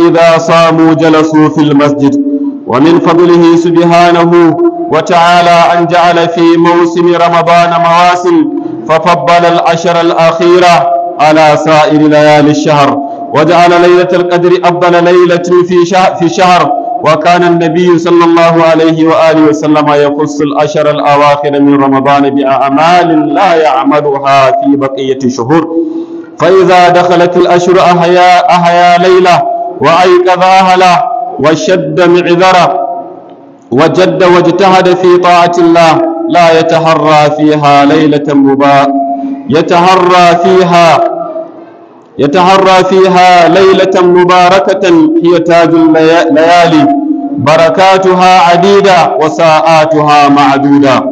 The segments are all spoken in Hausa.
فإذا صاموا جلسوا في المسجد. ومن فضله سبحانه وتعالى أن جعل في موسم رمضان مواسم، ففضل العشر الأخيرة على سائر ليالي الشهر، وجعل ليلة القدر أفضل ليلة في شهر. وكان النبي صلى الله عليه وآله وسلم يخص العشر الأواخر من رمضان بأعمال لا يعملها في بقية الشهور. فإذا دخلت الأشهر أحيا ليلة وأيقظ أهله وشد معذره وجد واجتهد في طاعة الله، لا يتحرى فيها ليلة يتحرى فيها ليلة مباركة هي تاج الليالي، بركاتها عديدة وساعاتها معدودة.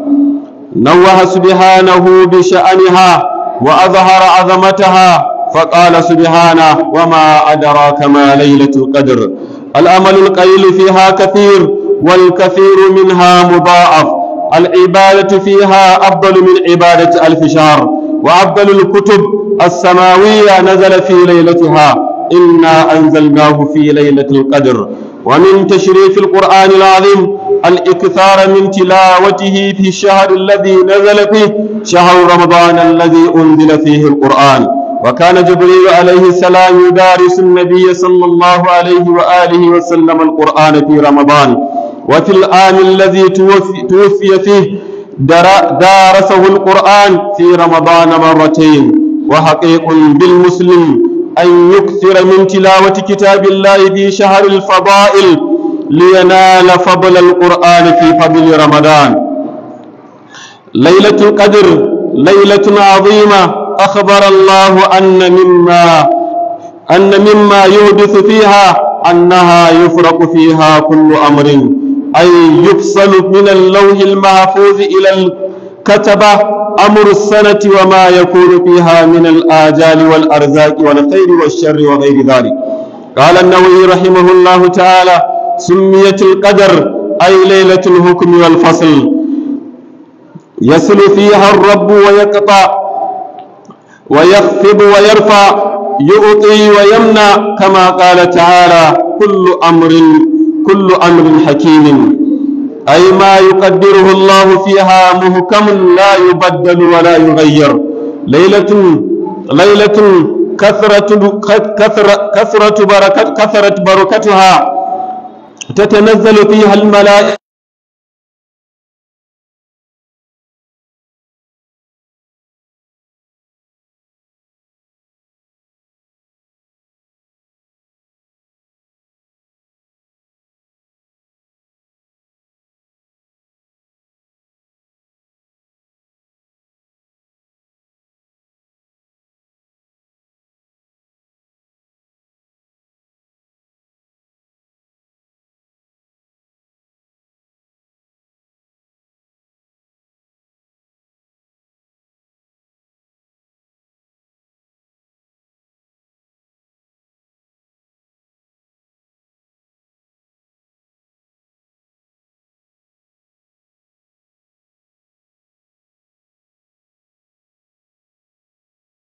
نوه سبحانه بشأنها وأظهر عظمتها، فقال سبحانه: وما أدراك ما ليلة القدر. الأمل القليل فيها كثير، والكثير منها مضاعف. العبادة فيها أفضل من عبادة 1000 شهر، وأفضل الكتب السماوية نزل في ليلتها، إنا أنزلناه في ليلة القدر. ومن تشريف القرآن العظيم الإكثار من تلاوته في الشهر الذي نزل فيه، شهر رمضان الذي أنزل فيه القرآن. وكان جبريل عليه السلام يدارس النبي صلى الله عليه وآله وسلم القرآن في رمضان، وفي العام الذي توفي فيه دارسه القرآن في رمضان مرتين. وحقيق بالمسلم أن يكثر من تلاوة كتاب الله في شهر الفضائل لينال فضل القرآن في فضل رمضان. ليلة القدر ليلة عظيمة، أخبر الله أن مما يحدث فيها أنها يفرق فيها كل أمر، أي يفصل من اللوح المحفوظ إلى الكتبة أمر السنة وما يكون فيها من الآجال والأرزاق والخير والشر وغير ذلك. قال النووي رحمه الله تعالى: سميت القدر أي ليلة الحكم والفصل، يصل فيها الرب ويقطع ويخفض ويرفع، يؤطي ويمنع، كما قال تعالى: كل أمر حكيم، أي ما يقدره الله فيها محكم لا يبدل ولا يغير. ليلة كثرة بركتها، تتنزل فيها الملائكة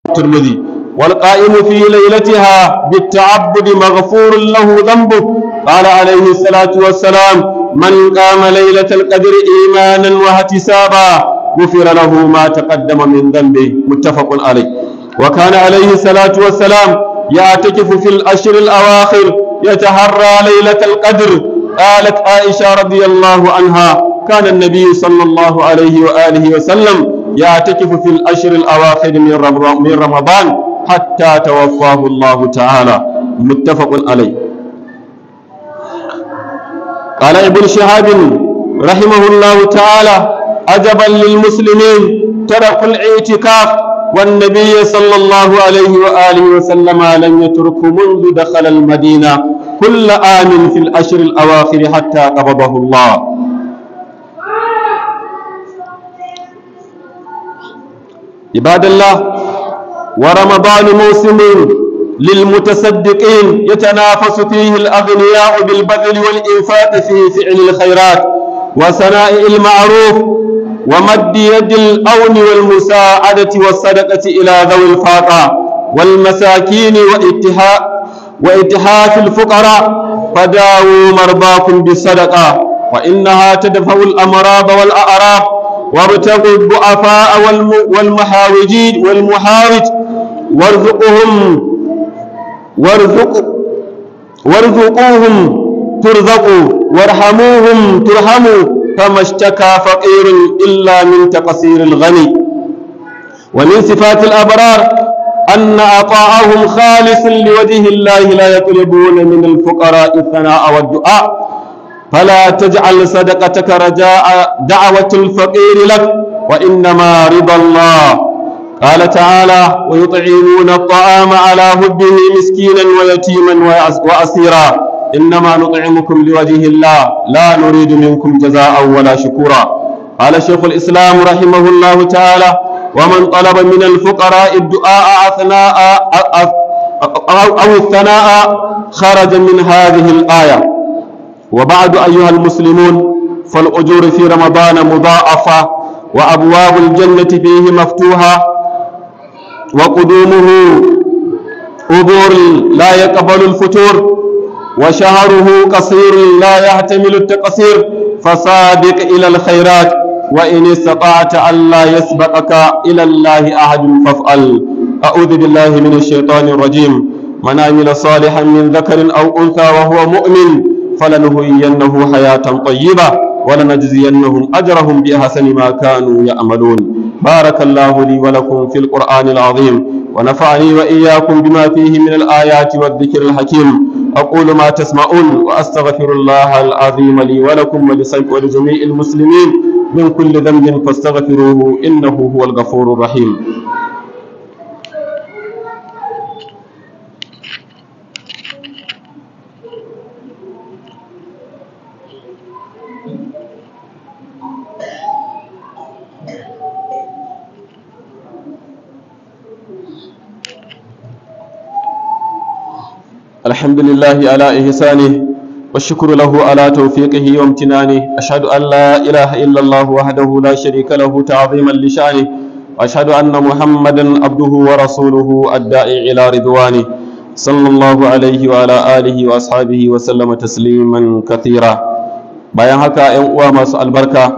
الترمذي. والقائم في ليلتها بالتعبد مغفور له ذنبه. قال عليه الصلاة والسلام: من قام ليلة القدر إيمانا واحتسابا غفر له ما تقدم من ذنبه، متفق عليه. وكان عليه الصلاة والسلام يعتكف في الأشهر الأواخر يتحرى ليلة القدر. قالت عائشة رضي الله عنها: كان النبي صلى الله عليه وآله وسلم يعتكف في الأشهر الأواخر من رمضان حتى توفاه الله تعالى، متفق عليه. قال ابن شهاب رحمه الله تعالى: عجبا للمسلمين تركوا الاعتكاف، والنبي صلى الله عليه وآله وسلم لم يتركه منذ دخل المدينة كل عام في الأشهر الأواخر حتى قبضه الله. عباد الله، ورمضان موسم للمتصدقين يتنافس فيه الأغنياء بالبذل والإنفاق في فعل الخيرات وصنائع المعروف ومد يد الأون والمساعدة والصدقة إلى ذوي الفاقة والمساكين وإتحاف الفقراء. فداووا مرضاكم بالصدقة، وإنها تدفع الأمراض والأعراض. وابتغوا الضعفاء والمحاوجين والمحاوج، وارزقوهم ترزقوا، وارحموهم ترحموا، فما اشتكى فقير إلا من تقصير الغني. ومن صفات الأبرار أن عطاءهم خالص لوجه الله، لا يطلبون من الفقراء الثناء والدعاء. فلا تجعل صدقتك رجاء دعوة الفقير لك، وإنما رضا الله. قال تعالى: ويطعمون الطعام على حبه مسكينا ويتيما وأسيرا، إنما نطعمكم لوجه الله لا نريد منكم جزاء ولا شكورا. قال شيخ الإسلام رحمه الله تعالى: ومن طلب من الفقراء الدعاء أثناء أو الثناء خرج من هذه الآية. وبعد أيها المسلمون، فالأجور في رمضان مضاعفة، وأبواب الجنة فيه مفتوحة، وقدومه أبور لا يقبل الفتور، وشهره قصير لا يحتمل التقصير. فسابق إلى الخيرات، وإن استطعت ألا يسبقك إلى الله أحد فافعل. أعوذ بالله من الشيطان الرجيم. من عمل صالحا من ذكر أو أنثى وهو مؤمن فلنحيينه حياة طيبة ولنجزينهم أجرهم بأحسن ما كانوا يعملون. بارك الله لي ولكم في القرآن العظيم، ونفعني وإياكم بما فيه من الآيات والذكر الحكيم. أقول ما تسمعون، وأستغفر الله العظيم لي ولكم ولجميع المسلمين من كل ذنب فاستغفروه إنه هو الغفور الرحيم. الحمد لله على إحسانه، والشكر له على توفيقه وامتنانه. أشهد أن لا إله إلا الله وحده لا شريك له تعظيما لشأنه، وأشهد أن محمدا عبده ورسوله الداعي إلى رضوانه، صلى الله عليه وعلى آله وأصحابه وسلم تسليما كثيرا. Bayan haka, ‘yan uwa masu albarka,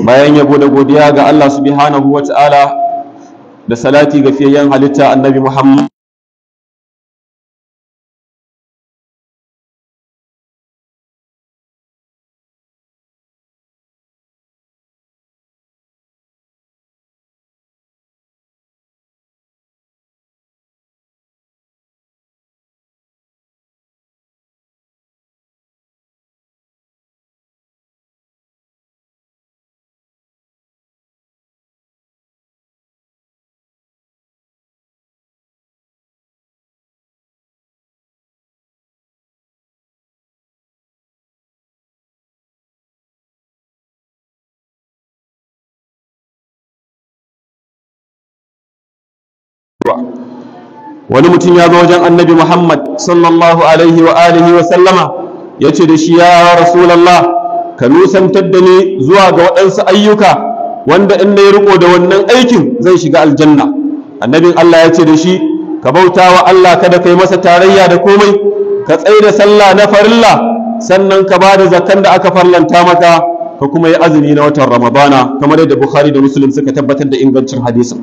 bayan yabo da godiya ga Allah subhanahu wa ta'ala da salati ga fiyayyen halitta Annabi Muhammad, wani mutum ya zo wajen Annabi Muhammad sallallahu alaihi wa alihi wa sallama, ya ce da shi: ya Rasulallah, ka nusantar da ni zuwa ga waɗansu ayyuka wanda in na yi riko da wannan aikin zai shiga aljanna. Annabin Allah ya ce da shi: ka bauta wa Allah, kada ka yi masa tarayya da komai, ka tsaye da sallah na farilla, sannan ka ba da zakkan da aka farlanta maka, ka kuma yi azumi na watan Ramadana, kamar yadda Bukhari da Muslim suka tabbatar da ingancin hadisin.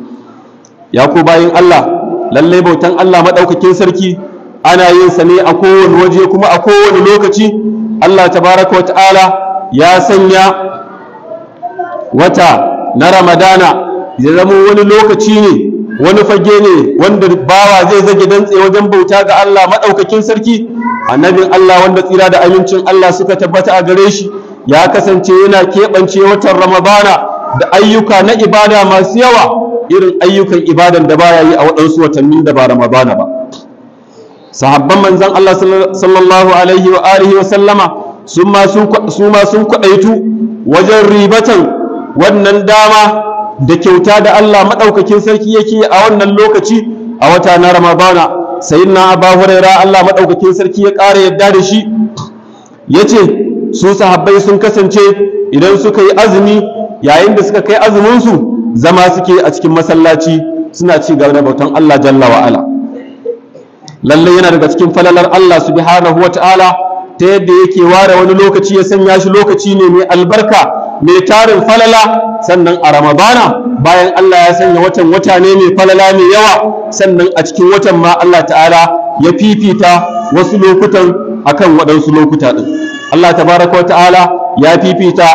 Ya ku bayin Allah, lallai bautan Allah maɗaukakin sarki ana yin sa ne a kowane waje kuma a kowane lokaci. Allah tabaraka wa ta'ala ya sanya wata na Ramadana ya zama wani lokaci ne, wani fage ne wanda bawa zai zage dantse wajen bauta ga Allah maɗaukakin sarki. Annabin Allah wanda tsira da amincin Allah suka tabbata a gare shi ya kasance yana keɓance watan Ramadana da ayyuka na ibada masu yawa, irin ayyukan ibadan da baya yi a waɗansu watannin da ba Ramadana ba. Sahabban manzon Allah sallallahu alaihi wa alihi wa sallama su ma sun kwaɗaitu wajen ribatan wannan dama da kyauta da Allah maɗaukakin sarki yake a wannan lokaci a wata na Ramadana. Sayyidina Abu Huraira, Allah maɗaukakin sarki ya ƙara yadda da shi, yace su sahabbai sun kasance idan suka yi azumi, yayin da suka kai azumin su, zama suke a cikin masallaci suna ci gaba da bautan Allah jalla wa ala. Lallai yana daga cikin falalar Allah subhanahu wa ta'ala ta yadda yake ware wani lokaci ya sanya shi lokaci ne mai albarka mai tarin falala. Sannan a Ramadana bayan Allah ya sanya watan wata ne mai falala mai yawa, sannan a cikin watan ma Allah ta'ala ya fifita wasu lokutan akan waɗansu lokuta ɗin. Allah tabaraka wa ta'ala ya fifita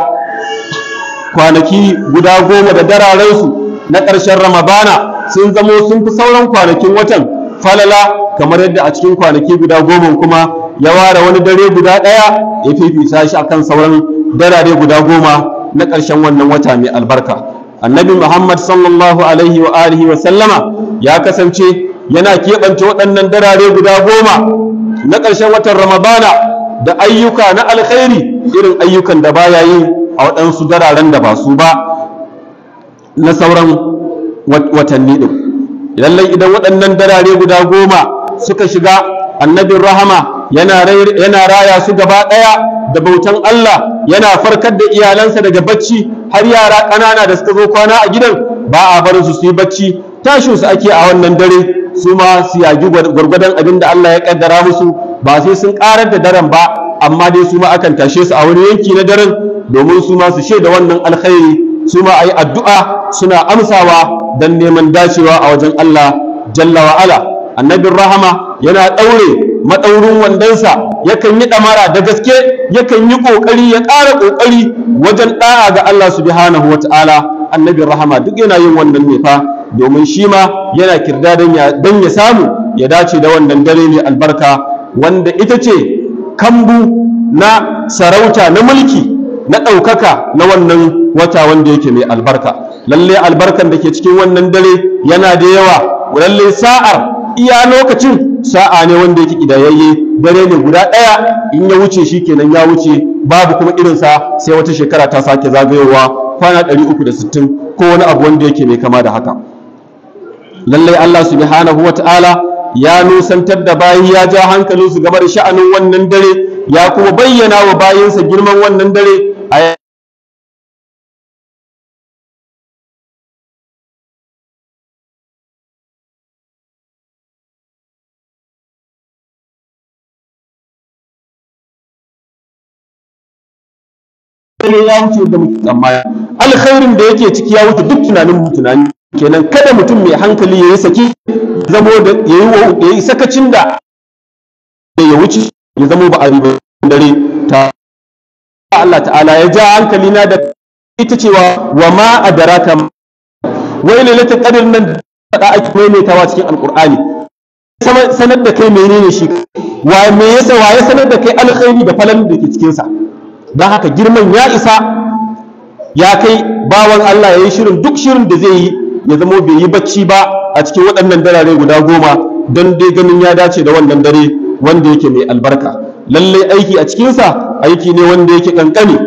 kwanaki guda 10 da dararensu na ƙarshen Ramadana sun zamo sun fi sauran kwanakin watan falala, kamar yadda a cikin kwanaki guda 10 kuma ya ware wani dare guda ɗaya ya fifita shi akan sauran darare guda 10 na ƙarshen wannan wata mai albarka. Annabi Muhammad sallallahu alaihi wa alihi wa sallama ya kasance yana keɓance waɗannan darare guda 10 na ƙarshen watan Ramadana da ayyuka na alkhairi, irin ayyukan da baya yi a waɗansu dararen da ba su ba na sauran watanni ɗin. Lallai idan waɗannan darare guda 10 suka shiga, annabin rahama yana raya su gaba ɗaya da bautan Allah, yana farkar da iyalansa daga bacci, har yara ƙanana da suka zo kwana a gidan ba a barin su su yi bacci, tashin su ake a wannan dare, su ma su yagi gwargwadon abin da Allah ya kaddara musu, ba sai sun ƙarar da daren ba, amma dai su ma akan tashe su a wani yanki na daren domin su ma su shaida wannan alkhairi, su ma a yi addu'a suna amsawa don neman dacewa a wajen Allah jalla wa'ala. Annabin rahama yana ɗaure maɗaurin wandonsa, yakan yi ɗamara da gaske, yakan yi ƙoƙari ya ƙara ƙoƙari wajen ɗa'a ga Allah subhanahu wa ta'ala. Annabin rahama duk yana yin wannan ne fa domin shi ma yana kirda don ya samu ya dace da wannan dare mai albarka, wanda ita ce kambu na sarauta na mulki na ɗaukaka na wannan wata wanda yake mai albarka. Lalle albarkan da ke cikin wannan dare yana da yawa. Lalle sa'ar iya lokacin sa'a ne wanda yake ƙidayayye, dare ne guda ɗaya, in ya wuce shi kenan ya wuce, babu kuma irinsa sai wata shekara ta sake zagayowa kwana 360 ko wani abu wanda yake mai kama da haka. Lallai Allah subhanahu wa ta'ala ya nusantar da bayi, ya ja hankalinsu game da sha'anin wannan dare, ya kuma bayyana wa bayinsa girman wannan dare. A ya wuce da muke tsammani, alkhairin da yake ciki ya wuce duk tunanin mu tunani. Kenan kada mutum mai hankali yayi saki, zamo da yayi sakacin da ya wuce, ya zamo ba a riba dare ta. Allah ta'ala ya ja hankali na da ita cewa wa ma adraka, wai lailatul qadr nan da ake maimaitawa cikin alqur'ani, sanar da kai menene shi, wa me yasa, wa ya sanar da kai alkhairi da falan da ke cikin sa. Don haka girman ya isa ya kai bawan Allah ya yi shirin, duk shirin da zai yi ya zamo bai yi bacci ba a cikin waɗannan darare guda 10 don dai ganin ya dace da wannan dare wanda yake mai albarka. Lallai aiki a cikinsa aiki ne wanda yake ƙanƙani,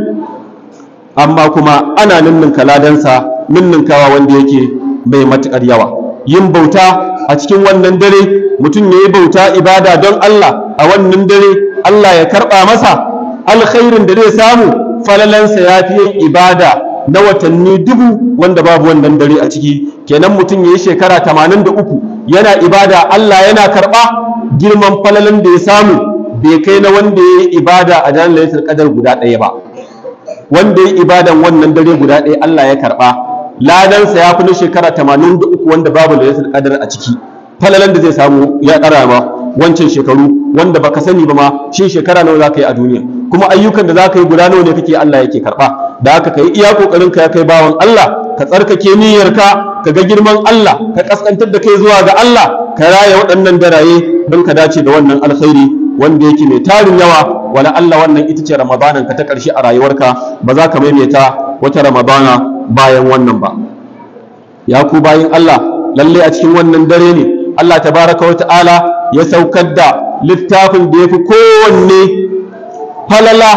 amma kuma ana ninninka ladansa ninninkawa wanda yake mai matuƙar yawa. Yin bauta a cikin wannan dare, mutum ya yi bauta ibada don Allah a wannan dare, Allah ya karɓa masa alkhairin da zai samu, falalansa ya fi yin ibada na watanni 1000 wanda babu wannan dare a ciki. Kenan mutum ya yi shekara 83 yana ibada, Allah yana karɓa, girman falalan da ya samu bai kai na wanda ya yi ibada a daren lailatul qadar guda ɗaya ba. Wanda ya yi ibadan wannan dare guda ɗaya Allah ya karɓa, ladansa ya fi na shekara 83 wanda babu lailatul qadar a ciki. Falalan da zai samu ya ƙara ma wancan shekaru wanda baka sani ba ma, shin shekara nawa zaka yi a duniya, kuma ayyukan da zaka yi guda nawa ne kake Allah yake karba. Da haka kai iya kokarin ka ya kai bawan Allah, ka tsarkake niyyarka, ka ga girman Allah, ka kaskantar da kai zuwa ga Allah, ka raya waɗannan daraye don ka dace da wannan alkhairi wanda yake mai tarin yawa. Wala Allah wannan ita ce Ramadanan ka ta ƙarshe a rayuwarka, ba za ka maimaita wata Ramadana bayan wannan ba. Ya ku bayin Allah, lalle a cikin wannan dare ne Allah tabaraka wa ta'ala ya saukar da littafin da ya fi kowanne falala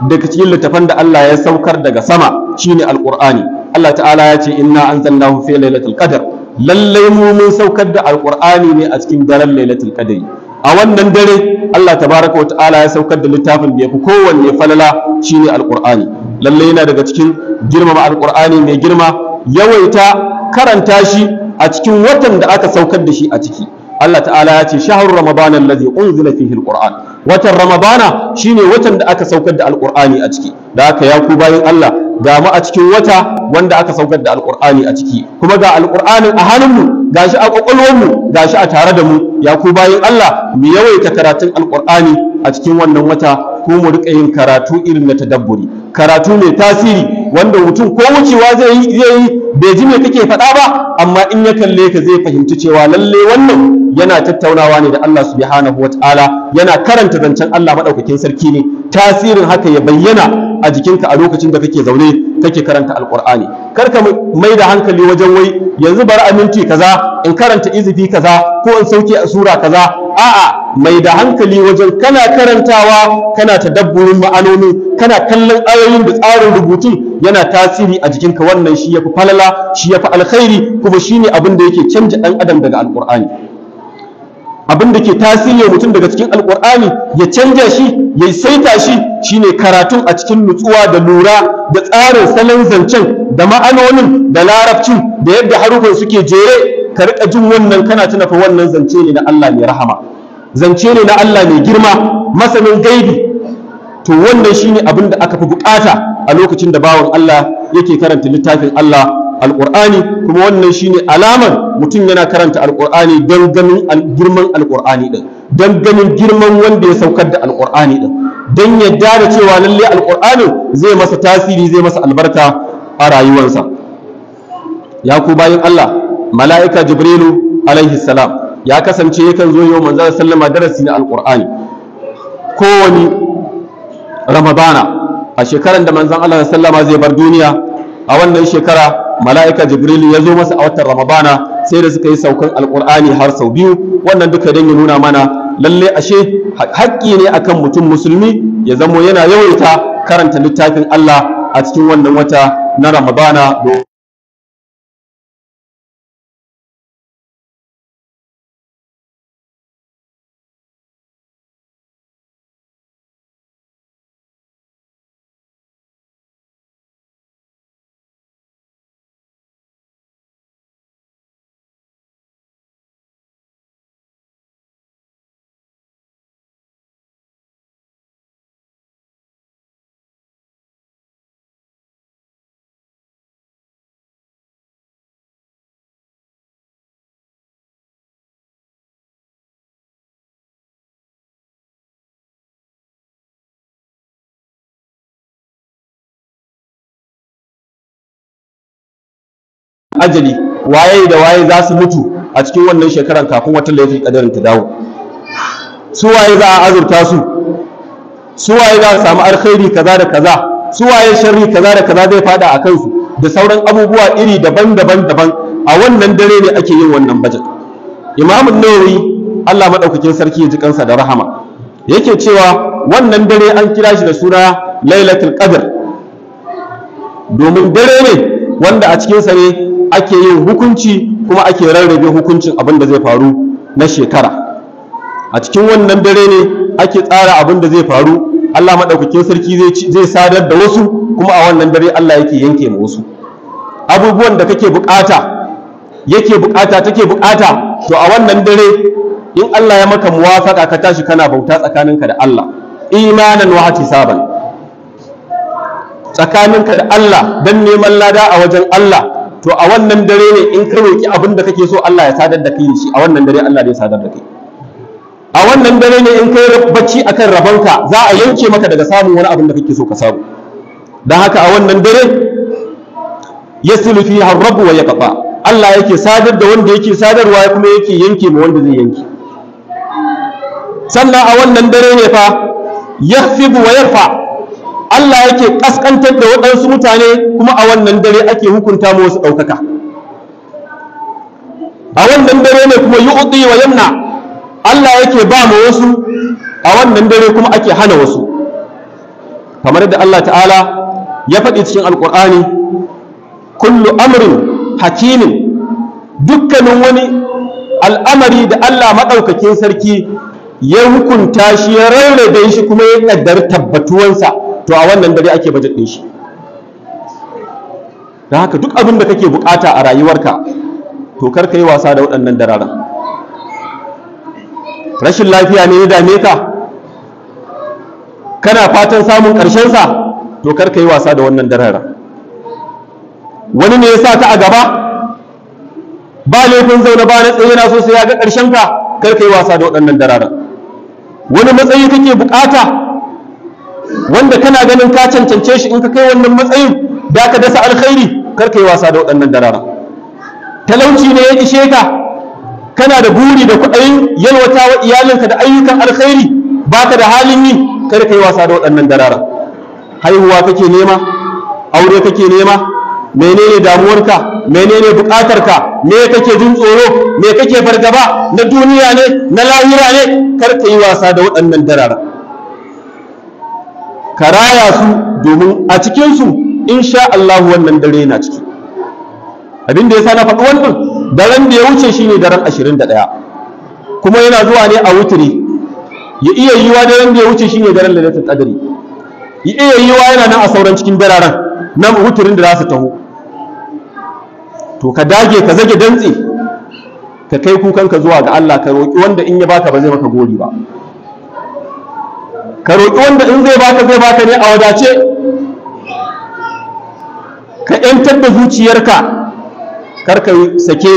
daga cikin littafan da Allah ya saukar daga sama, shine alqur'ani. Allah ta'ala ya ce inna anzalnahu fi lailatul qadr, lallai mu mun saukar da alqur'ani ne a cikin daren lailatul qadri. A wannan dare Allah tabaraka wa ta'ala ya saukar da littafin da ya fi kowanne falala, shine alqur'ani. Lallai yana daga cikin girmama alqur'ani mai girma yawaita karanta shi a cikin watan da aka saukar da shi a ciki. Allah ta'ala ya ce shahru ramadana allazi unzila fihi alquran. Watan ramadana shine watan da aka saukar da alqur'ani a ciki. Da haka ya ku bayin Allah, ga mu a cikin wata wanda aka saukar da alqur'ani a ciki, kuma ga alqur'anin a hannunmu, gashi a kwakwalwarmu, gashi a tare da mu. Ya ku bayin Allah, mu yawaita karatun alqur'ani a cikin wannan wata, ko mu rika yin karatu irin na tadabburi, karatu mai tasiri wanda mutum ko wucewa zai yi bai ji me kake faɗa ba, amma in ya kalle ka zai fahimci cewa lalle wannan yana tattaunawa ne da Allah subhanahu wataala, yana karanta zancen Allah madaukakin sarki ne. Tasirin haka ya bayyana a jikinka a lokacin da kake zaune kake karanta alqur'ani. Kar ka mai da hankali wajen wai yanzu bari a minti kaza in karanta izifi kaza ko in sauke a sura kaza. A'a, mai da hankali wajen kana karantawa, kana tadabburin ma'anoni, kana kallon ayoyin da tsarin rubutun yana tasiri a jikinka. Wannan shi yafi falala, shi yafi alkhairi, kuma shine abin da yake canja dan adam daga alqur'ani. Abin da ke tasiri mutum daga cikin alqur'ani ya canja shi, ya saita shi, shine karatun a cikin nutsuwa da lura da tsarin salon zancen da ma'anonin da larabcin da yadda harufan suke jere. Ka riƙa jin wannan, kana tuna fa wannan zance ne na Allah mai rahama, zance ne na Allah mai girma, masanin gaibi. To wannan shine abin da aka fi bukata a lokacin da bawan Allah yake karanta littafin Allah alqur'ani. Kuma wannan shine alaman mutum yana karanta alqur'ani don ganin girman alqur'ani din, don ganin girman wanda ya saukar da alqur'ani din, don yadda da cewa lalle alqur'ani zai masa tasiri, zai masa albarka a rayuwarsa. Ya ku bayin Allah, mala'ika Jibrilu alaihi salam ya kasance yakan zo yau manzo sallama darasi na alqur'ani kowani ramadana. A shekaran da manzon Allah sallama zai bar duniya, a wannan shekara mala'ika Jibrilu ya zo masa a watan ramadana, sai da suka yi saukan alqur'ani har sau biyu. Wannan duka dan ya nuna mana lalle ashe haƙƙi ne akan mutum musulmi ya zamo yana yawaita karanta littafin Allah a cikin wannan wata na ramadana. Ajali waye da waye za su mutu a cikin wannan shekaran kafin watan laifin kadarin ta dawo, su waye za a azurta su, su waye za a samu alkhairi kaza da kaza, su waye sharri kaza da kaza zai fada a kansu, da sauran abubuwa iri daban-daban daban. A wannan dare ne ake yin wannan budget. Imam Nawawi Allah madaukakin sarki ya ji kansa da rahama yake cewa wannan dare an kira shi da suna Lailatul Qadr, domin dare ne wanda a cikinsa ne ake yin hukunci kuma ake rarrabe hukuncin abin da zai faru na shekara. A cikin wannan dare ne ake tsara abin da zai faru. Allah maɗaukakin sarki zai sadar da wasu, kuma a wannan dare Allah yake yanke ma wasu abubuwan da kake bukata, yake bukata, take bukata. To a wannan dare in Allah ya maka muwafaka ka tashi kana bauta tsakaninka da Allah, imanan wa ihtisaban, tsakaninka da Allah dan neman lada a wajen Allah. To a wannan dare ne in ka roki abin da kake so Allah ya sadar da kai shi, a wannan dare Allah zai sadar da kai. A wannan dare ne in kai bacci akan rabonka za a yanke maka daga samun wani abin da kake so ka samu. Dan haka a wannan dare yasilu fiha ar-rabb wa yaqta, Allah yake sadar da wanda yake sadarwa kuma yake yanke ma wanda zai yanke. Sannan a wannan dare ne fa yakhfidu wa yarfa, Allah yake kaskantar da waɗansu mutane, kuma a wannan dare ake hukunta mu wasu ɗaukaka. A wannan dare ne kuma yu'ti wa yamna, Allah yake ba mu wasu, a wannan dare kuma ake hana wasu. Kamar yadda Allah ta'ala ya faɗi cikin Alƙur'ani, kullu amrin hakimin, dukkanin wani al'amari da Allah maɗaukakin sarki ya hukunta shi, ya rarrabe shi kuma ya ƙaddar tabbatuwansa, to a wannan dare ake bajet ɗin shi. Da haka duk abin da kake bukata a rayuwarka, to kar ka yi wasa da waɗannan dararen. Rashin lafiya ne ya dame ka, kana fatan samun ƙarshensa, to kar ka yi wasa da wannan dararen. Wani ne ya sa ka a gaba, ba laifin zaune ba na tsaye, yana so sai ya ga ƙarshen ka, kar ka yi wasa da waɗannan dararen. Wani matsayi kake bukata wanda kana ganin ka cancance shi, in ka kai wannan matsayin da ka dasa alkhairi, kar ka yi wasa da waɗannan dararen. Talauci ne ya ishe ka, kana da buri da kuɗin yalwata wa iyalinka da ayyukan alkhairi, baka da halin yi, kar ka yi wasa da waɗannan dararen. Haihuwa kake nema, aure kake nema, menene damuwarka, menene buƙatarka, me kake jin tsoro, me kake fargaba, na duniya ne, na lahira ne, kar ka yi wasa da waɗannan dararen. Ka raya su, domin a cikinsu insha Allah wannan dare na ciki. Abin da yasa na faɗi wannan, daren da ya wuce shine daren 21, kuma yana zuwa ne a wuturi. Ya iya yiwa daren da ya wuce shine daren Lailatul Qadri, ya iya yiwa yana nan a sauran cikin dararen na wuturin da za su taho. To ka dage, ka zage dantse, ka kai kukanka zuwa ga Allah, ka roƙi wanda in ya baka ba zai maka gori ba, ka roƙi wanda in zai baka zai baka ne a wadace. Ka ƴantar da zuciyarka, kar ka sake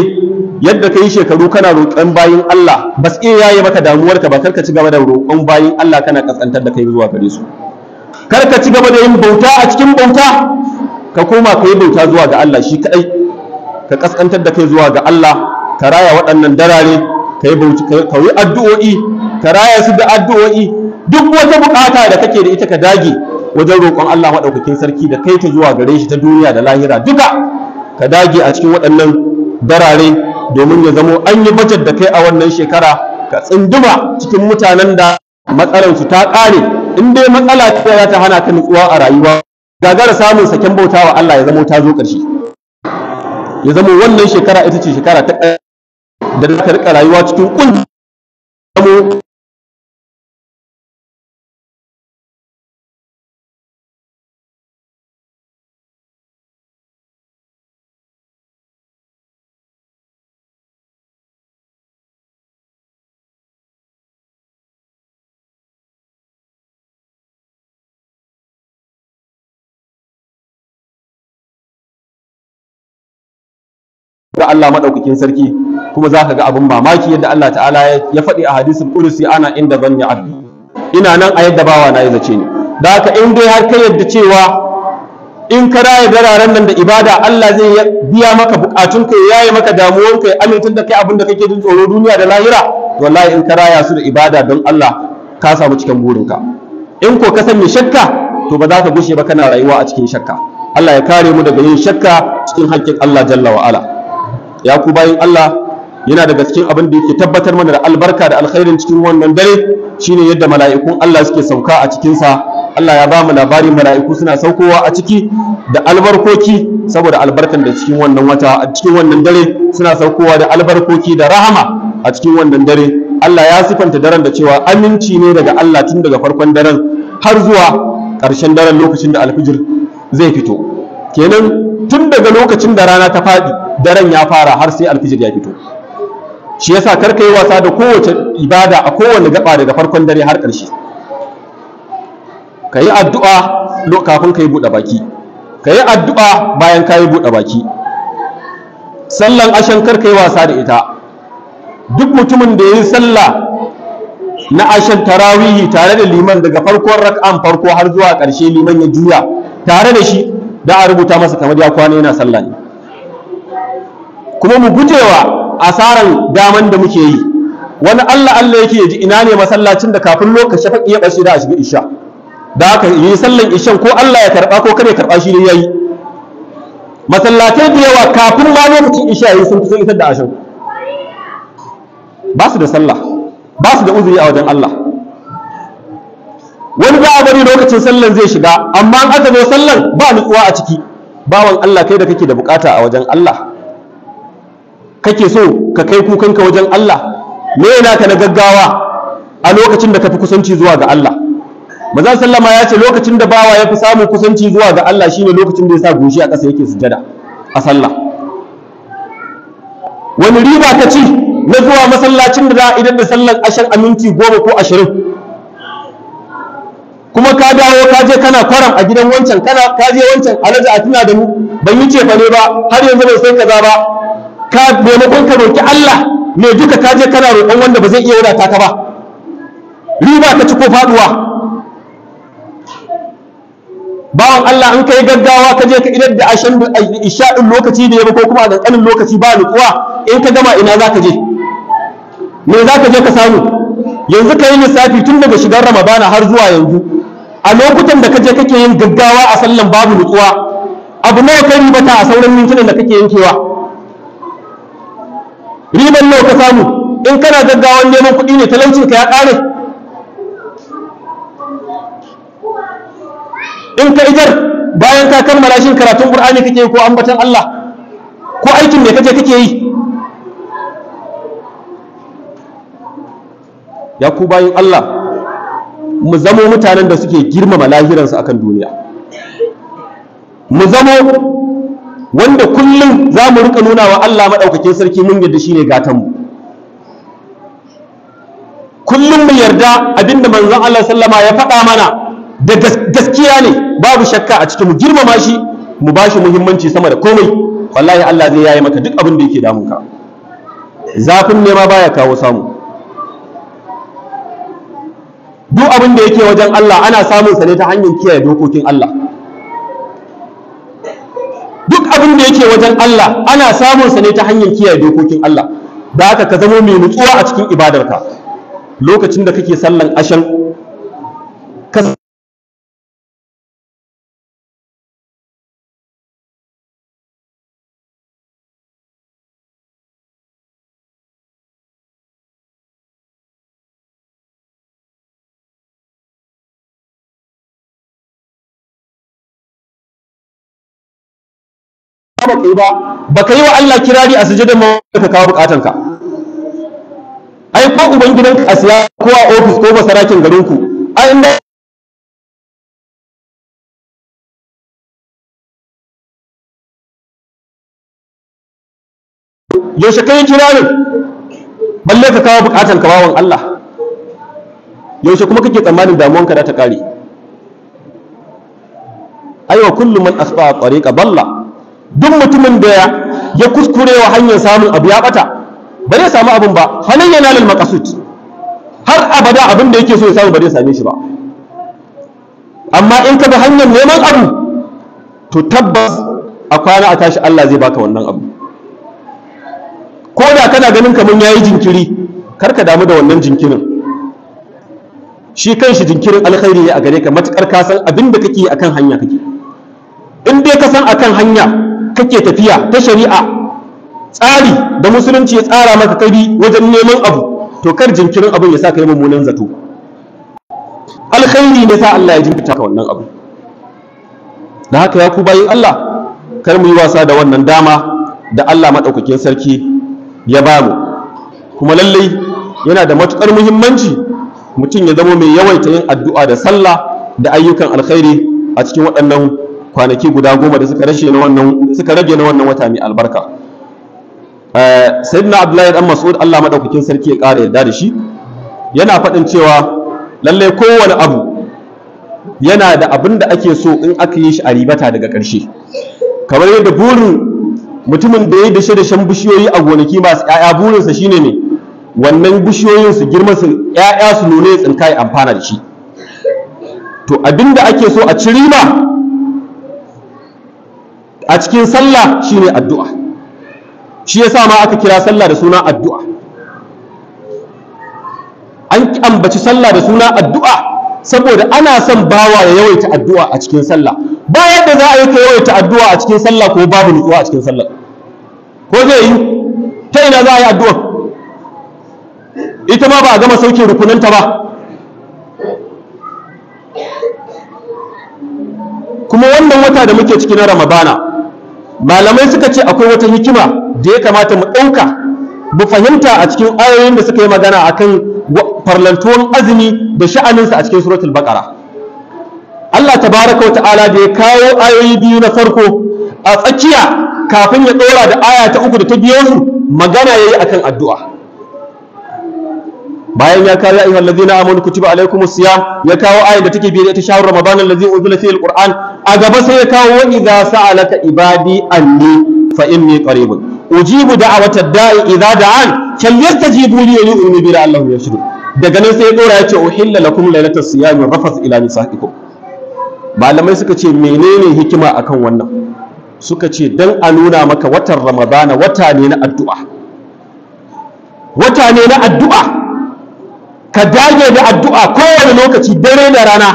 yadda ka yi shekaru kana roƙon bayin Allah ba su iya yaye maka damuwarka ba, kar ka ci gaba da roƙon bayin Allah kana ƙasƙantar da kai zuwa gare su. Kar ka ci gaba da yin bauta a cikin bauta, ka koma ka yi bauta zuwa ga Allah shi kaɗai, ka ƙasƙantar da kai zuwa ga Allah, ka raya waɗannan darare, ka yi addu'o'i, ka raya su da addu'o'i. Duk wata buƙata da kake da ita ka dage wajen roƙon Allah maɗaukakin sarki da kai ta zuwa gare shi ta duniya da lahira duka. Ka dage a cikin waɗannan darare domin ya zamo an yi bajet da kai a wannan shekara, ka tsunduma cikin mutanen da matsalansu ta ƙare. In dai matsala ce za ta hana ka nutsuwa a rayuwa, gagara samun saken bautawa Allah, ya zamo ta zo ƙarshe, ya zamo wannan shekara ita ce shekara ta da za ka riƙa rayuwa cikin ƙunci. Ga Allah maɗaukakin sarki, kuma za ka ga abin mamaki yadda Allah ta'ala ya faɗi a hadisin ƙudusi, ana inda zanni abdi, ina nan a yadda bawa na ya zace ni. Da haka in dai har ka yadda cewa in ka raya dararen nan da ibada, Allah zai biya maka bukatunka, ya yaye maka damuwanka, ya amintar da kai abin da kake jin tsoro duniya da lahira, wallahi in ka raya su da ibada don Allah, ka samu cikin burinka. In ko ka sanya shakka, to ba za ka gushe ba kana rayuwa a cikin shakka. Allah ya kare mu daga yin shakka cikin haƙƙin Allah jalla wa ala. Ya ku bayin Allah, yana daga cikin abin da yake tabbatar mana da albarka da alkhairin cikin wannan dare shine yadda mala'ikun Allah suke sauka a cikin sa. Allah ya ba mu labari mala'iku suna saukowa a ciki da albarkoki, saboda albarkan da cikin wannan wata, a cikin wannan dare suna saukowa da albarkoki da rahama a cikin wannan dare. Allah ya sifanta daren da cewa aminci ne daga Allah tun daga farkon daren har zuwa ƙarshen daren, lokacin da alfijir zai fito. Kenan tun daga lokacin da rana ta faɗi daren ya fara har sai alfijir ya fito. Shi yasa kar ka yi wasa da kowace ibada a kowane gaba daga farkon dare har ƙarshe. Ka yi addu'a kafin ka yi buɗe baki, ka yi addu'a bayan ka yi buɗe baki. Sallan ashan kar ka yi wasa da ita. Duk mutumin da ya yi sallah na ashan tarawihi tare da liman daga farkon rak'an farko har zuwa ƙarshe, liman ya juya tare da shi, da a rubuta masa kamar ya kwana yana sallah ne. Kuma mu gujewa asaran daman da muke yi. Wani Allah Allah yake ji ina ne masallacin da kafin lokacin shafaqi ya bace da a shiga isha, da aka yi sallan ishan, ko Allah ya karba ko kada ya karba, shi ne yayi. Masallatai da yawa kafin ma lokacin isha yayi sun fi isar da ashan. Ba su da sallah, ba su da uzuri a wajen Allah. Wani za a bari lokacin sallan zai shiga, amma in aka zo sallan ba nutsuwa a ciki. Bawan Allah, kai da kake da bukata a wajen Allah, kake so ka kai kukanka wajen Allah, me yana ka na gaggawa a lokacin da ka fi kusanci zuwa ga Allah? Manzon sallama ya ce lokacin da bawa ya fi samun kusanci zuwa ga Allah shine lokacin da ya sa goshi a ƙasa yake sujada a sallah. Wani riba ka ci na zuwa masallacin da za a idar da sallar ashan a minti 10 ko 20? Kuma ka dawo ka je kana kwaram a gidan wancan, kana ka je wancan alhaji a tuna da mu, ban yi cefa ne ba, har yanzu bai sai kaza ba. Ka maimakon ka roki Allah me duka, ka je kana roƙon wanda ba zai iya wadata ka ba. Riba ka ci ko faduwa? Bawan Allah, in kai gaggawa ka je ka idar da ashan isha din lokaci da ya ko kuma a ƙanƙanin lokaci ba nutsuwa, in ka gama ina za ka je? Me za ka je ka samu? Yanzu ka yi lissafi tun daga shigar Ramadana har zuwa yanzu, a lokutan da ka je kake yin gaggawa a sallan babu nutsuwa, abu nawa ka ribata a sauran mintunan da kake yankewa? Riban nawa ka samu? In kana gaggawan neman kuɗi ne, talaucin ka ya ƙare. In ka idar bayan ka kammala, shin karatun Qur'ani kake yi ko ambaton Allah ko aikin me kaje kake yi? Ya ku bayin Allah, mu zamo mutanen da suke girmama lahiransu akan duniya. Mu zamo wanda kullum za mu rika nuna wa Allah maɗaukakin sarki mun yarda shine gatanmu. Kullum mu yarda abinda manzon Allah sallama ya faɗa mana da gaskiya ne, babu shakka a cikin mu girmama shi, mu ba shi muhimmanci sama da komai. Wallahi Allah zai yaye maka duk abin da yake damunka. Zafin nema baya kawo samu. Duk abin da yake wajen Allah ana samun sa ne ta hanyar kiyaye dokokin Allah. Duk abin da yake wajen Allah ana samun sa ne ta hanyar kiyaye dokokin Allah. Da haka ka zamo mai nutsuwa a cikin ibadarka. Lokacin da kake sallan ashan, ka baka yi wa Allah kirari a sujudin ma ka kawo bukatanka. Ai ko uban gidanka a siya ko a ofis ko basarakin garinku, ai inda yaushe kai kirarin balle ka kawo bukatanka bawan Allah? Yaushe kuma kake tsammanin damuwanka za ta kare? Aiwa kullu man asba'a tariqa dalla. Duk mutumin da ya kuskure wa hanyar samun abu ya bata, ba zai samu abin ba. Halin yana lal maqasud, har abada abin da yake so ya samu ba zai same shi ba. Amma in ka bi hanyar neman abu, to tabbas a kwana a tashi Allah zai baka wannan abu. Ko da kana ganin kamar yayi jinkiri, kar ka damu da wannan jinkirin. Shi kanshi jinkirin alkhairi ne a gare ka, matukar ka san abin da kake akan hanya kake. In dai ka san akan hanya kake tafiya ta shari'a, tsari da musulunci ya tsara maka kabi wajen neman abu, to kar jinkirin abin ya sa ka yi mummunan zato. Alkhairi ne sa Allah ya jinkirta ka wannan abu. Da haka ya ku bayin Allah, kar mu yi wasa da wannan dama da Allah maɗaukakin sarki ya ba mu. Kuma lallai yana da matuƙar muhimmanci mutum ya zama mai yawaita yin addu'a da sallah da ayyukan alkhairi a cikin waɗannan kwanaki guda 10 da suka rage na wannan suka rage na wannan wata mai albarka. Sayyidina Abdullahi dan Mas'ud, Allah madaukakin sarki ya ƙara yarda da shi, yana faɗin cewa lallai kowane abu yana da abin da ake so in aka yi shi a ribata daga ƙarshe. Kamar yadda burin mutumin da ya dashe dashen bishiyoyi a gonaki masu ƴaƴa, burinsa shine ne wannan bishiyoyin su girma su ƴaƴa su nune ya tsinka ya amfana da shi. To abin da ake so a ci riba a cikin sallah shine addu'a. Shi yasa ma aka kira sallah da suna addu'a. An ambaci sallah da suna addu'a saboda ana son bawa ya yawaita addu'a a cikin sallah. Ba yadda za a yi ka yawaita addu'a a cikin sallah ko babu nutsuwa a cikin sallah. Ko zai yi? Ta ina za a yi addu'a? Ita ma ba a gama sauke rukunanta ba. Kuma wannan wata da muke ciki na Ramadana, malamai suka ce akwai wata hikima da ya kamata mu ɗauka mu fahimta a cikin ayoyin da suka yi magana akan farlantuwan azumi da sha'aninsa a cikin suratul baqara. Allah tabaraka wa ta'ala da ya kawo ayoyi biyu na farko a tsakiya kafin ya ɗora da aya ta 3 da ta biyo su, magana yayi akan addu'a. Bayan ya kawo ya ayyuhal ladzina amanu kutiba alaykumus siyam, ya kawo ayat da take biye da ita, shahrur ramadan allazi unzila fihi alquran. A gaba sai ya kawo wa idza sa'alaka ibadi anni fa inni qaribun ujibu da'watad da'i idza da'an falyastajibu li wa yu'minu bi la'allahum yarshudun. Daga nan sai ya dora ya ce uhilla lakum lailatas siyami rafath ila nisaikum. Malamai suka ce menene hikima akan wannan? Suka ce dan a nuna maka watan ramadana wata ne na addu'a, wata ne na addu'a. Ka dage da addu'a kowane lokaci, dare da rana,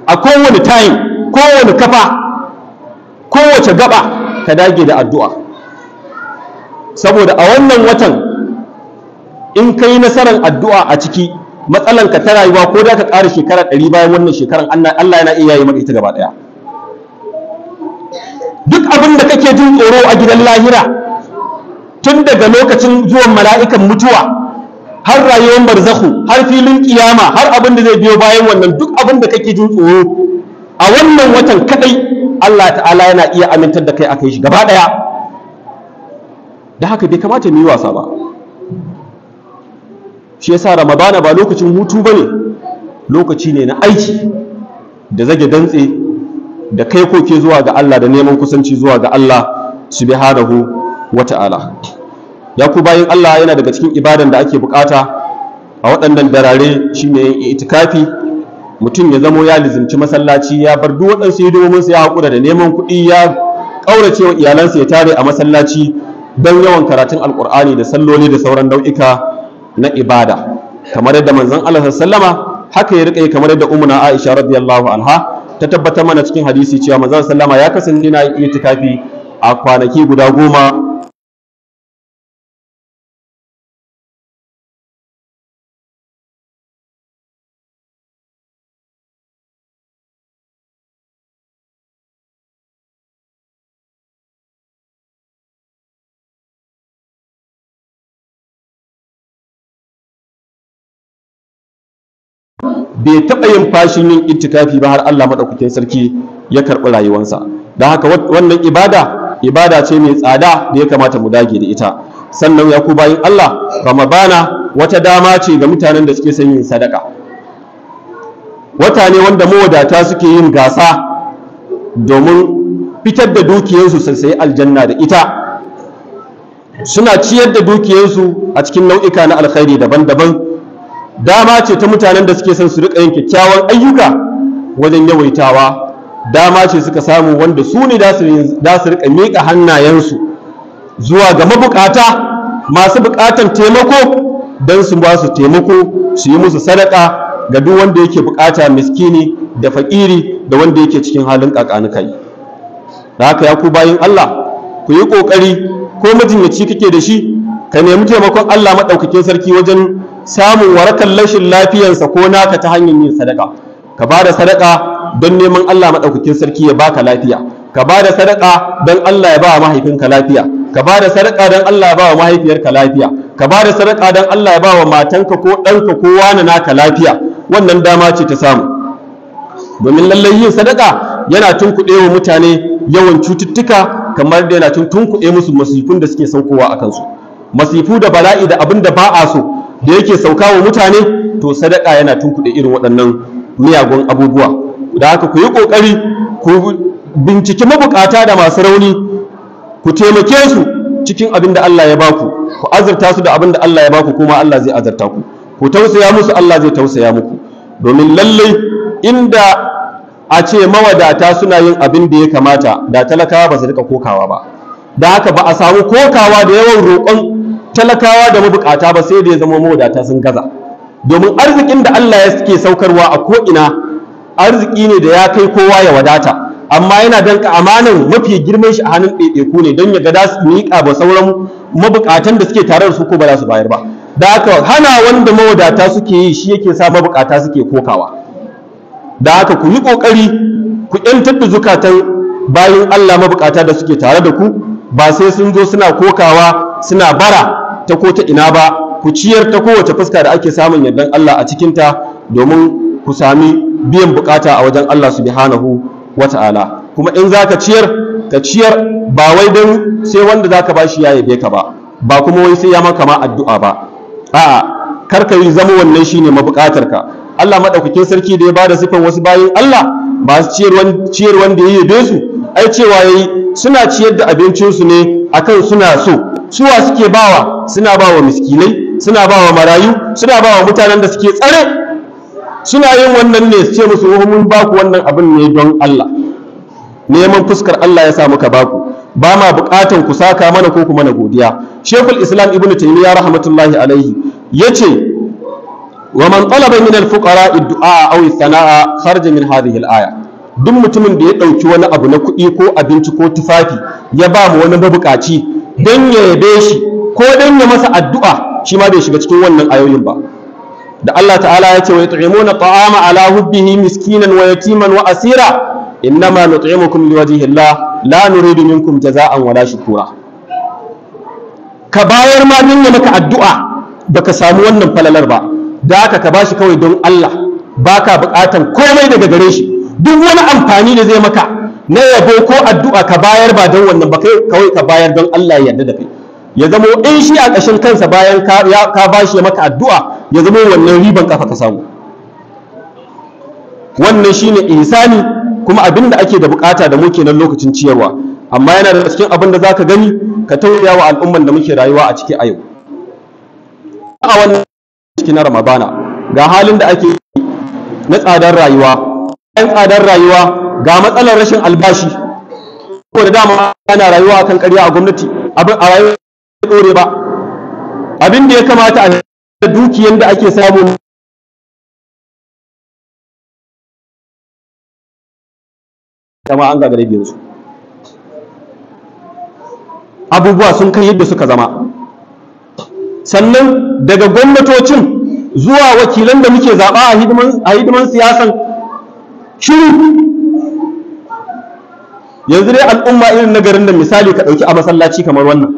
a kowane time, kowane kafa, kowace gaba, ka dage da addu'a. Saboda a wannan watan in ka yi nasarar addu'a a ciki, matsalanka ta rayuwa ko da ka ƙara shekara 100 bayan wannan shekaran, Allah yana iya yi maka ita gaba ɗaya. Duk abin da kake jin tsoro a gidan lahira, tun daga lokacin zuwan mala'ikan mutuwa har rayuwar barzakhu, har filin kiyama, har abin da zai biyo bayan wannan, duk abin da kake jin tsoro a wannan watan kadai Allah ta'ala yana iya amintar da kai akai shi gaba daya. Da haka bai kamata mu yi wasa ba. Shi yasa Ramadana ba lokacin hutu bane, lokaci ne na aiki da zage dantse da kai koke zuwa ga Allah da neman kusanci zuwa ga Allah subhanahu wata'ala. Ya ku bayin Allah, yana daga cikin ibadan da ake bukata a waɗannan darare shine yin itikafi. Mutum ya zamo ya lizimci masallaci, ya bar duk waɗansu hidimominsa, ya haƙura da neman kuɗi, ya ƙaurace wa iyalansa, ya tare a masallaci don yawan karatun alƙur'ani da salloli da sauran nau'ika na ibada, kamar yadda manzon Allah sallama haka ya riƙa yi, kamar yadda ummuna Aisha radiyallahu anha ta tabbatar mana cikin hadisi cewa manzon sallama ya kasance yana yin itikafi a kwanaki guda 10. Bai taɓa yin fashin yin itikafi ba har Allah maɗaukakin sarki ya karɓi rayuwarsa. Don haka wannan ibada ibada ce mai tsada da ya kamata mu dage da ita. Sannan ya ku bayin Allah, Ramadana wata dama ce ga mutanen da suke son yin sadaka. Wata ne wanda mawadata suke yin gasa domin fitar da dukiyarsu su sayi aljanna da ita. Suna ciyar da dukiyarsu a cikin nau'ika na alkhairi daban-daban. Dama ce ta mutanen da suke son su riƙa yin kyakkyawan ayyuka wajen yawaitawa. Dama ce suka samu wanda su ne za su riƙa miƙa hannayensu zuwa ga mabukata masu buƙatan taimako don su ba su taimako, su yi musu sadaka ga duk wanda yake buƙata, miskini da faƙiri da wanda yake cikin halin ƙaƙanukai. Da haka ya ku bayin Allah, ku yi ƙoƙari, ko majinyaci kake da shi, ka nemi taimakon Allah maɗaukakin sarki wajen samun warakar rashin lafiyarsa ko naka ta hanyar yin sadaka. Ka ba da sadaka don neman Allah maɗaukakin sarki ya baka lafiya. Ka ba da sadaka don Allah ya ba wa mahaifinka lafiya. Ka ba da sadaka don Allah ya ba wa mahaifiyarka lafiya. Ka ba da sadaka don Allah ya ba wa matanka ko ɗanka ko wani naka lafiya. Wannan dama ce ta samu, domin lallai yin sadaka yana tunkuɗe wa mutane yawan cututtuka, kamar da yana tunkuɗe musu masifun da suke saukowa a kansu, masifu da bala'i da abin da ba a so da yake sauka wa mutane. To sadaka yana tunkuɗe irin waɗannan miyagun abubuwa. Da haka ku yi ƙoƙari ku binciki mabukata da masu rauni, ku taimake su cikin abin da Allah ya baku, ku azurta su da abin da Allah ya baku, kuma Allah zai azurta ku. Ku tausaya musu, Allah zai tausaya muku. Domin lallai inda a ce mawadata suna yin abin da ya kamata, da talakawa ba su rika kokawa ba. Da haka ba a samu kokawa da yawan roƙon talakawa da mabukata ba sai da ya zama mawadata sun gaza. Domin arzikin da Allah ya ke saukarwa a ko'ina arziki ne da ya kai kowa ya wadata, amma yana danka amanan mafi girman shi a hannun ɗaiɗaiku ne don ya ga za su miƙa ba sauran mabukatan da suke tare da su ko ba za su bayar ba. Da haka hana wanda mawadata suke yi shi yake sa mabukata suke kokawa. Da haka ku yi ƙoƙari ku ƴantar da zukatan bayin Allah mabukata da suke tare da ku, ba sai sun zo suna kokawa suna bara ta ko ta ina ba. Ku ciyar ta kowace fuska da ake samun yardan Allah a cikinta, domin ku sami biyan bukata a wajen Allah subhanahu wata'ala. Kuma in zaka ciyar, ka ciyar ba wai don sai wanda zaka bashi ya yabe ka ba, ba kuma wai sai ya maka ma addu'a ba. A'a, Kar ka yi zama wannan shine mabukatarka. Allah madaukakin sarki da ya bada sifan wasu bayin Allah masu ciyarwan da ya yabe su, ai cewa yayi suna ciyar da abincinsu ne akan suna so. Suwa suke bawa? Suna bawa miskinai, suna bawa marayu, suna bawa mutanen da suke tsare. Suna yin wannan ne su ce musu mun ba ku wannan abin ne don Allah, neman fuskar Allah ya sa muka baku, ba ma bukatan ku saka mana ko ku mana godiya. Sheikhul Islam Ibn Taymiyyah rahmatullahi alaihi yace wa man talaba min al-fuqara ad-du'a aw ath-thana'a kharaja min hadhihi al-aya. Duk mutumin da ya dauki wani abu na kuɗi ko abinci ko tufafi ya ba mu wani mabukaci don ya yabe shi ko don ya masa addu'a, shi ma bai shiga cikin wannan ayoyin ba. Da Allah ta'ala ya ce wa yut'imuna ta'ama ala hubbihi miskinan wa yatiman wa asira innama nut'imukum liwajhi Allah la nuridu minkum jaza'an wala shukura. Ka bayar ma don ya maka addu'a baka samu wannan falalar ba, da haka ka bashi kawai don Allah, baka buƙatan komai daga gare shi. Duk wani amfani da zai maka na yabo ko addu'a ka bayar ba don wannan ba, kai kawai ka bayar don Allah ya yarda da kai. Ya zamo in shi a ƙashin kansa bayan ka bashi ya maka addu'a, ya zamo wannan riban kafa ka samu. Wannan shine ihsani, kuma abin da ake da bukata da mu kenan lokacin ciyarwa. Amma yana da cikin abin da zaka gani ka tausaya wa al'umman da muke rayuwa a ciki a yau. A wannan cikin Ramadana ga halin da ake na tsadar rayuwa, bayan tsadar rayuwa ga matsalar rashin albashi. Ko da dama ana rayuwa akan ƙarya a gwamnati, abin a rayuwa dore ba. Abin da ya kamata a dukiyar da ake samu kama an gagare biyan su. Abubuwa sun kai yadda suka zama. Sannan daga gwamnatocin zuwa wakilan da muke zaɓa a hidiman siyasan shiru. Yanzu dai al'umma irin na garin da misali ka ɗauki a masallaci kamar wannan,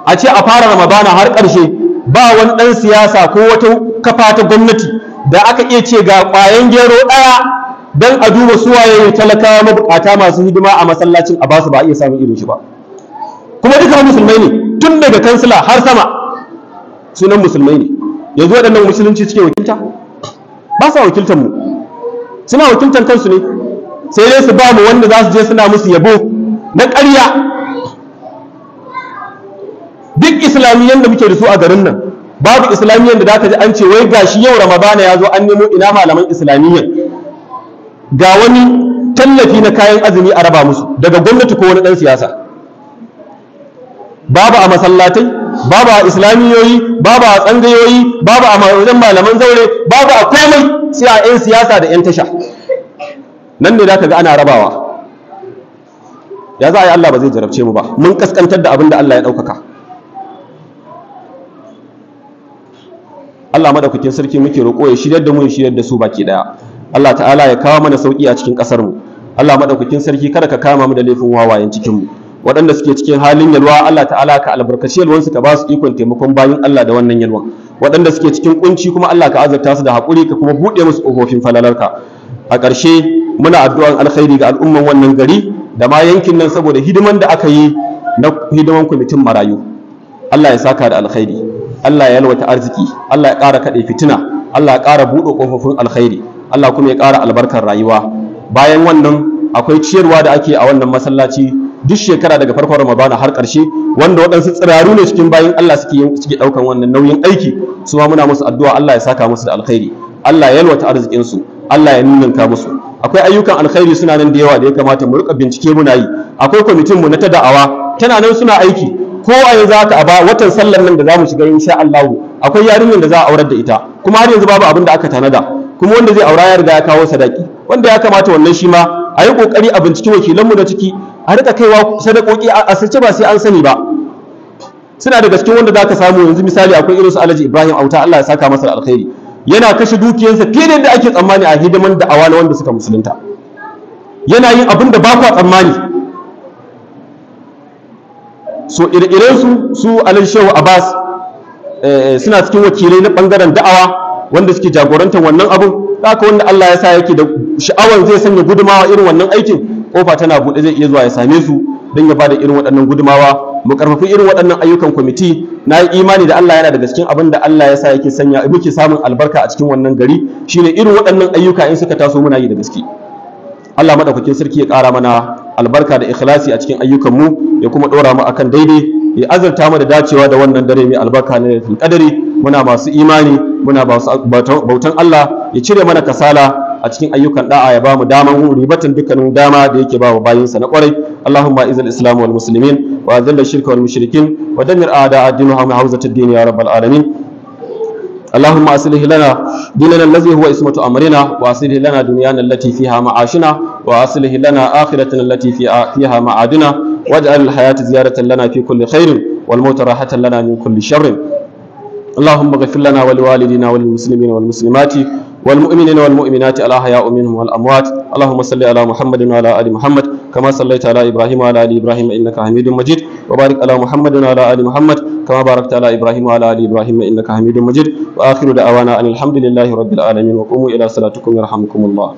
a ce a fara Ramadana har ƙarshe ba wani ɗan siyasa ko wata kafa ta gwamnati da aka iya ce ga ƙwayan gero ɗaya don a duba suwaye talakawa mabukata masu hidima a masallacin a basu, ba a iya samun irin shi ba. Kuma duka musulmai ne, tun daga kansila har sama sunan musulmai ne. Yanzu waɗannan musulunci suke wakilta? Ba sa wakiltar mu, suna wakiltar kansu ne. Sai dai su ba mu wanda za su je suna musu yabo na ƙarya. Duk islamiyyan da muke da su a garin nan, babu islamiyyan da zaka ji an ce wai gashi yau Ramadana ya zo an nemo ina malaman islamiyyan, ga wani tallafi na kayan azumi a raba musu daga gwamnati ko wani ɗan siyasa. Babu a masallatai, babu a islamiyoyi, babu a tsangayoyi, babu a wajen malaman zaure, babu a komai, sai a 'yan siyasa da 'yan tasha. Nan ne zaka ga ana rabawa. Ya za a yi Allah ba zai jarabce mu ba, mun kaskantar da abin da Allah ya ɗaukaka. Allah madaukakin sarki muke roƙo ya shiryar da mu, ya shiryar da su baki ɗaya. Allah ta'ala ya kawo mana sauƙi a cikin ƙasar mu. Allah madaukakin sarki kada ka kama mu da laifin wawayen cikin mu. Waɗanda suke cikin halin yalwa, Allah ta'ala ka albarkaci yalwansu, ka ba su ikon taimakon bayin Allah da wannan yalwan. Waɗanda suke cikin kunci kuma Allah ka azurta su da haƙuri, ka kuma buɗe musu ƙofofin falalarka. A ƙarshe muna addu'an alkhairi ga al'umman wannan gari da ma yankin nan saboda hidiman da aka yi na hidiman kwamitin marayu. Allah ya saka da alkhairi, Allah ya yalwata arziki, Allah ya ƙara kaɗe fitina, Allah ya ƙara buɗe ƙofofin alkhairi, Allah kuma ya ƙara albarkar rayuwa. Bayan wannan akwai ciyarwa da ake a wannan masallaci duk shekara daga farkon Ramadana har ƙarshe, wanda waɗansu tsiraru ne cikin bayin Allah suke ɗaukan wannan nauyin aiki. Su ma muna musu addu'a, Allah ya saka musu da alkhairi, Allah ya yalwata arzikinsu, Allah ya ninninka musu. Akwai ayyukan alkhairi suna nan da yawa da ya kamata mu rika bincike muna yi. Akwai kwamitin mu na ta da'awa tana nan suna aiki. Ko a yanzu haka a ba watan sallar nan da zamu shiga insha Allah akwai yarinyar da za a aurar da ita, kuma har yanzu babu abin da aka tanada, kuma wanda zai aura ya riga ya kawo sadaki, wanda ya kamata wannan shi ma a yi kokari a binciki wakilanmu da ciki, a rika kaiwa sadakoki a asirce ba sai an sani ba. Suna daga cikin wanda zaka samu yanzu misali akwai irin su Alhaji Ibrahim Auta, Allah ya saka masa da alkhairi, yana kashe dukiyarsa fiye da yadda ake tsammani a hidiman da'awa na wanda suka musulunta. Yana yin abin da ba kwa tsammani. So ire-iren su Alhaji Shehu Abbas suna cikin wakilai na bangaren da'awa wanda suke jagorantar wannan abun. Haka wanda Allah ya sa yake da sha'awar zai sanya gudumawa irin wannan aikin, kofa tana buɗe, zai iya zuwa ya same su don ya bada irin waɗannan gudumawa. Mu karfafi irin waɗannan ayyukan kwamiti. Na yi imani da Allah, yana daga cikin abin da Allah ya sa yake sanya muke samun albarka a cikin wannan gari shine irin waɗannan ayyuka in suka taso muna yi da gaske. Allah madaukakin sarki ya ƙara mana albarka da ikhlasi a cikin ayyukan mu, ya kuma ɗora mu akan daidai, ya azurta mu da dacewa da wannan dare mai albarka na Lailatul Qadri muna masu imani, muna bautan Allah. Ya cire mana kasala a cikin ayyukan da'a, ya bamu daman ribatan dukkanin dama da yake ba wa bayinsa na kwarai. Allahumma izal islam wal muslimin, wa azil shirka wal mushrikin, wa damir a'da ad-din wa hawzat ad-din, ya rabbal alamin. اللهم أصلح لنا ديننا الذي هو عصمة أمرنا، وأصلح لنا دنيانا التي فيها معاشنا، وأصلح لنا آخرتنا التي فيها معادنا، واجعل الحياة زيادة لنا في كل خير، والموت راحة لنا من كل شر. اللهم اغفر لنا ولوالدينا وللمسلمين والمسلمات والمؤمنين والمؤمنات الأحياء منهم والأموات. اللهم صل على محمد وعلى آل محمد كما صليت على إبراهيم وعلى آل إبراهيم إنك حميد مجيد، وبارك على محمد وعلى آل محمد كما باركت على إبراهيم وعلى آل إبراهيم إنك حميد مجيد. وآخر دعوانا أن الحمد لله رب العالمين، وقوموا إلى صلاتكم يرحمكم الله.